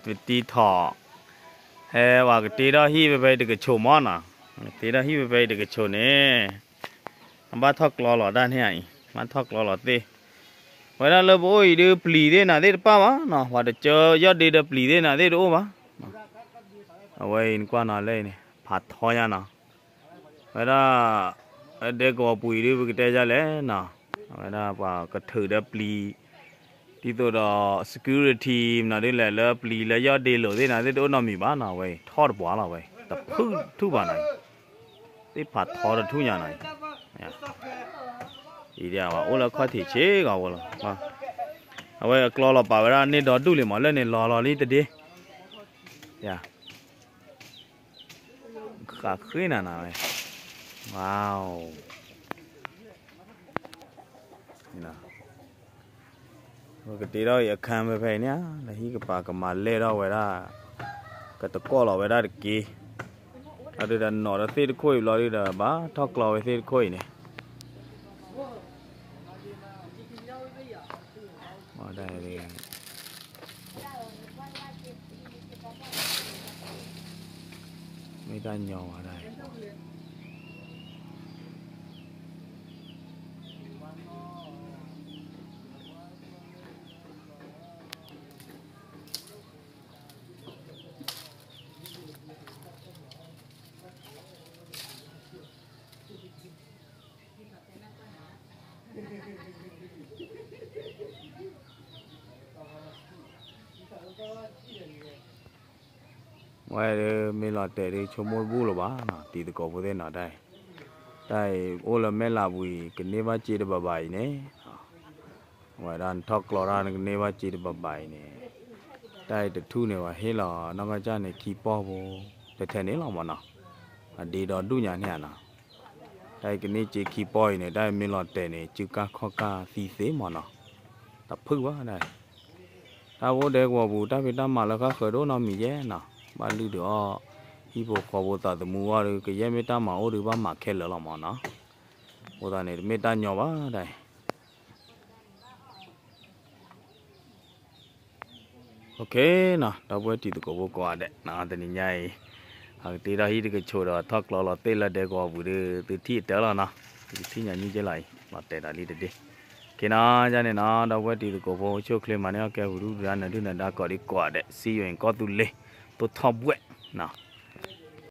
ပတံထီၣ်, ဟဲဝဲကတ့ထီၣ်ဟံၣ်ဖဲဖဲအံၤတကဆိးမးနီၤ, ကတ့ထီၣ်ဟံၣ်ဖဲဖဲအံၤတကဆိးန့ၣ်, ဘၣ်ထီၣ်ကျီလီၤတၢ်န့ၣ်အံၤ, ဘၣ်ထီၣ်ကျီလီၤသ့ၣ်, ဝဲဒၣ်လၢပအိၣ်အံၤဒုးပျံၤသ့ၣ်နၤသ့ၣ်တပၣ်ဘၣ်နီၤ, ပှၤတကၢယီၢ်ဒ့ဒီးပျံၤသ့ၣ်နၤသ့ၣ်တအိၣ်ဘၣ်, အဝဲအံၤနကွၢ်နီၤလၢအံၤန့ၣ် ဖးထီညါနီၤ ဝဲဒၣ်, ဒဲကဝီၤပူၤအံၤဒုး ပကတဲဒ်လဲၣ်နီၤ, အဝဲဒၣ်ပှၤကထုးဒီးပျံၤ, ဒ်သိးဒီး security မနီၤဒ်လဲၣ် လၢပျံၤလၢယီၢ်ဒ့လိာ်သ့ၣ်နၤသ့ၣ်တအိၣ်နီတမံၤဘၣ်နီၤ, အဝဲအံၤထီတပှၤလီၤဝဲ, တဖုထူၣ်ဘၣ်နီၤ, သ့ၣ်ဖးထီတထူၣ်ညါနီၤ, အံၤဒ်အဝဲအိၣ်လၢခီၣ်ထံးဆ့ကီးဝဲလီၤ, အဝဲအကျီလီၤပာ်ဝဲဒၣ်န့ၢ်ဒီဒူၣ်လံမး လၢန့ၣ်လီၤလီၤလံတဒ့ ဃးဃ့နၤနၤဝဲ, ဝါ, ပကတ့ထီၣ်အံၤအခန်းဖဲဖဲအံၤန့ၣ် လၢဟံၣ်ကပၤကမၤလဲၢ်ထီၣ်ဝဲဒၣ်, ကတကိးလီၤဝဲဒၣ်တက့ၢ်, အဒုးဒီးနီၣ်ဒီးသ့ၣ်တခိၣ်အံၤဘျီဒုးဒီး ဘၣ်ထီၣ်ကျီဝဲသ့ၣ်တခိၣ်အံၤန့ၣ် မ့ၢ်တၢ်ညီဝဲဒၣ်, ဝဲဒုးမ့ၢ်လီၤတဲာ်ဒုး ဆိကမိၣ်တဘူၣ်လၢၤဘၣ်နီၤ တံၤသကိးဖိသ့ၣ်နီၤ တၢ်အံၤ, တၢ်အံၤအိၣ်လၢမဲၢ်လးပူၤအံၤ ကန့ၢ်ဘၣ်စ့တဘၣ်ဘၣ်အံၤန့ၣ်, ဝဲဒၣ်နထီၣ်ကျီတၢ်နကန့ၢ်ဘၣ်စ့တဘၣ်ဘၣ်အံၤန့ၣ်, တၢ်အံၤတထူၣ်န့ၣ် ပှၤဟ့ၣ်လီၤနီၢ်ကစၢ်န့ၣ် ခံပီၢ်ဖိ, ထဲထဲန့ၣ်လီၤမးနီၤ, အဒ့ဒီဒူၣ်ညါန့ၣ်ဧါနီၤ, တၢ်အံၤကန့ၢ်စ့ခံပီၢ်အံၤန့ၣ် တၢ်အံၤမ့ၢ်လီၤတဲာ်န့ၣ် စုကၢ်ခီၣ်ကၢ်သံသ့မးနီၤ, တဖုၣ်ဘၣ်ဒၣ် တၢ်အိၣ်ဒဲကဝီၤပူၤ တၢ်ဖံးတၢ်မၤလၢဃၣ်ဃၢၤဒိၣ်နီတမံၤယဲနီၤ, ဘၣ်လုၢ်ဒုးအီၣ်, ဟံၣ်ဖိဃီဖိသးသမူအီၤဒီး ကယဲၢ်မ့ၢ်တၢ်မၤအိၣ်ဒီး ဘၣ်မၤခဲလၢာ်လီၤမးနီၤ, အဃိသတးန့ၣ် တမ့ၢ်တၢ်ညီဘၣ်ဒၣ်အံၤ နီၤ ဒီပုၢ်ဝဲၢ်တံၤသကိးဖိကိးဂၤဒဲးနီၤ, တနံၤညါအံၤ အကတ့ထီၣ်ဟံၣ်တကဆိးဒီး ထီၣ်ကျီလီၤသ့ၣ်လၢဒဲကဝီၤပူၤဒီး သုထံၣ်အတၢ်လီၤနီၤ, သုထံၣ်ညါနံၣ်က့လီၤအံၤ လီၤတဲာ်ဒီးလံတဒ့, က့နီၤ ယန့ၣ်နီၤ ဒီပုၢ်ဝဲၢ်တံၤသကိးဖိ အိၣ်ဆူၣ်အိၣ်ချ့မၤန့ၢ်အီၣ်ကဲပူၤဒုၣ်ဒါနၢၤဒုၣ်နၢၤဒါကိးဒံကိးဂၤဒဲး စံယိၤအံၤကီၢ်သူလ့ၤ သိၣ်ထီၣ်ဘှဲၣ်နီၤ